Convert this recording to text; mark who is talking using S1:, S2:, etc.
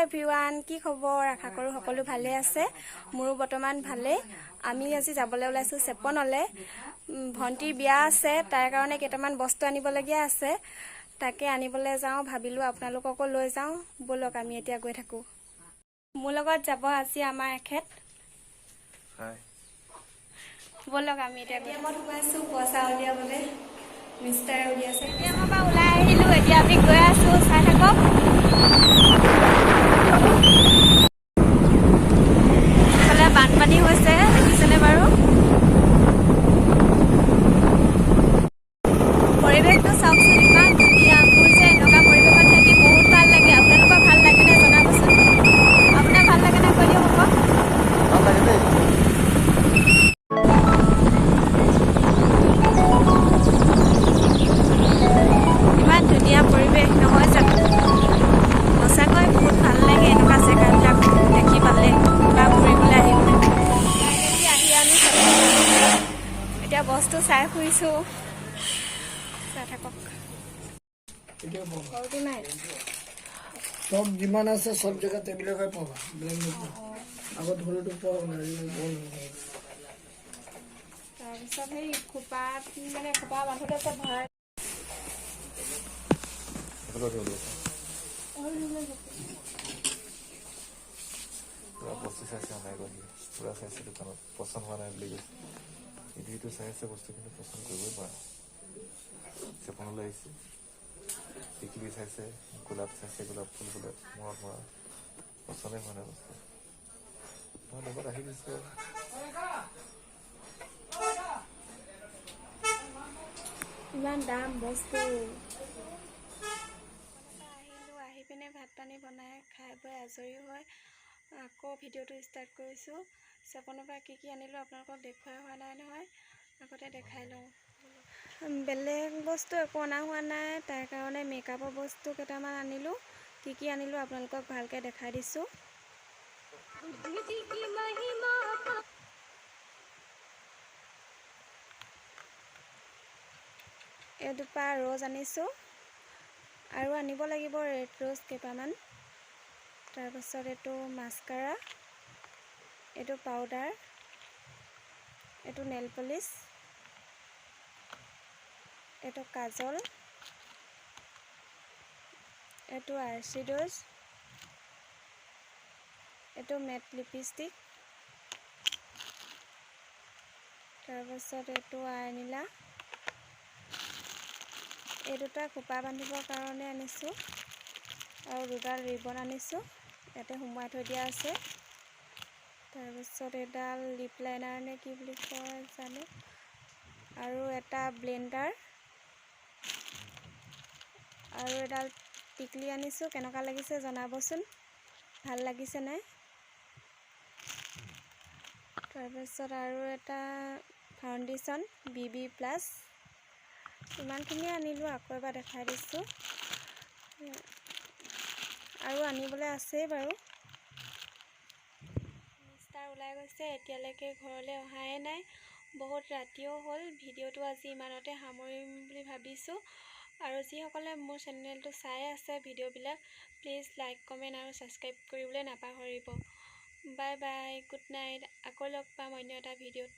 S1: Everyone, কি খবৰ? আশা কৰোঁ সকলো ভালে আছে। মোৰো বৰ্তমান ভালেই। আমি আজি যাবলৈ ওলাইছোঁ চেপনলৈ। ভণ্টিৰ বিয়া আছে, তাৰ কাৰণে কেইটামান বস্তু আনিবলগীয়া আছে। তাকে আনিবলৈ যাওঁ, ভাবিলোঁ আপোনালোককো লৈ যাওঁ। ব'লক, আমি এতিয়া গৈ থাকোঁ। মোৰ লগত যাব আজি আমাৰ এখেত।
S2: হাই।
S1: ব'লক, আমি এতিয়া মই সোমাইছোঁ পইচা উলিয়াবলৈ। মিষ্টাৰে উলিয়াইছে। এতিয়া মই পৰা ওলাই আহিলোঁ, এতিয়া আমি গৈ আছোঁ, চাই থাকক। ইফালে বানপানী হৈছে, দেখিছেনে বাৰু? পৰিৱেশটো চাওকচোন, ইমান ধুনীয়া। মোৰ যে এনেকুৱা পৰিৱেশত থাকি বহুত ভাল লাগে। আপোনালোকৰ ভাল লাগেনে জনাবচোন। আপোনাৰ ভাল লাগেনে কৈ দিয়ক আকৌ।
S2: ভাল লাগে দেই।
S1: ইমান ধুনীয়া পৰিৱেশ নহয় জানো? সঁচাকৈ বহুত ভাল লাগে এনেকুৱা জেগাবিলাক দেখি পালে বা ফুৰিবলৈ আহিবলৈ। ফাইনেলি আহি আমি এতিয়া বস্তু চাই ফুৰিছোঁ, চাই থাকক।
S3: এতিয়া পাবা।
S1: সৰুটো নাই।
S3: চব যিমান আছে, চব জেগাত এইবিলাকে পাবা, বেলেগ নোপোৱা। আগত সৰুটো পোৱা নাই, আজিকালি পোৱা নহয়।
S1: তাৰপিছত সেই খোপাত, মানে খোপা বান্ধোতে যে ভৰাই।
S2: এইফালে উঠিব লাগিব। পুৰা বস্তু চাইছে নাই গৈ, পুৰা চাইছে দোকানত, পচন্দ হোৱা নাই বুলি কৈছে। ইটো সিটো চাই আছে বস্তু, কিন্তু পচন্দ কৰিবই পৰা নাই। চেপনলৈ আহিছে, টিকলি চাইছে, গোলাপ চাইছে, গোলাপ ফুল বোলে মূৰত মৰা। পচন্দে হোৱা নাই বস্তু। মই লগত আহি দিছোঁ আৰু।
S1: ইমান দাম বস্তু। আহিলোঁ, আহি পিনে ভাত পানী বনাই খাই বৈ আজৰি হৈ আকৌ ভিডিঅ'টো ষ্টাৰ্ট কৰিছোঁ। চেপনৰ পৰা কি কি আনিলোঁ আপোনালোকক দেখুওৱা হোৱা নাই নহয়, আগতে দেখাই লওঁ। বেলেগ বস্তু একো অনা হোৱা নাই, তাৰ কাৰণে মেকআপৰ বস্তু কেইটামান আনিলোঁ। কি কি আনিলোঁ আপোনালোকক ভালকৈ দেখাই দিছোঁ। এজোপা ৰ'জ আনিছোঁ আৰু আনিব লাগিব ৰেড ৰ'জ কেইপামান। তাৰপাছত এইটো মাস্কাৰা, এইটো পাউডাৰ, এইটো নেল পলিচ, এইটো কাজল, এইটো আইশ্বেড'জ, এইটো মেট লিপষ্টিক, তাৰপাছত এইটো আইনীলা। এই দুটা খোপা বান্ধিবৰ কাৰণে আনিছোঁ আৰু দুডাল ৰিবন আনিছোঁ, ইয়াতে সুমুৱাই থৈ দিয়া আছে। তাৰপিছত এডাল লিপ লাইনাৰ নে কি বুলি কয় জানো, আৰু এটা ব্লেণ্ডাৰ আৰু এডাল টিকলি আনিছোঁ। কেনেকুৱা লাগিছে জনাবচোন, ভাল লাগিছেনে? তাৰপিছত আৰু এটা ফাউণ্ডেশ্যন বি বি প্লাছ। ইমানখিনিয়ে আনিলোঁ, আকৌ এবাৰ দেখাই দিছোঁ। আৰু আনিবলৈ আছেই বাৰু। মিষ্টাৰ ওলাই গৈছে, এতিয়ালৈকে ঘৰলৈ অহাই নাই। বহুত ৰাতিও হ'ল। ভিডিঅ'টো আজি ইমানতে সামৰিম বুলি ভাবিছোঁ। আৰু যিসকলে মোৰ চেনেলটো চাই আছে ভিডিঅ'বিলাক, প্লিজ লাইক, কমেণ্ট আৰু ছাবস্ক্ৰাইব কৰিবলৈ নাপাহৰিব। Bye bye, good night. আকৌ লগ পাম অন্য এটা ভিডিঅ'ত।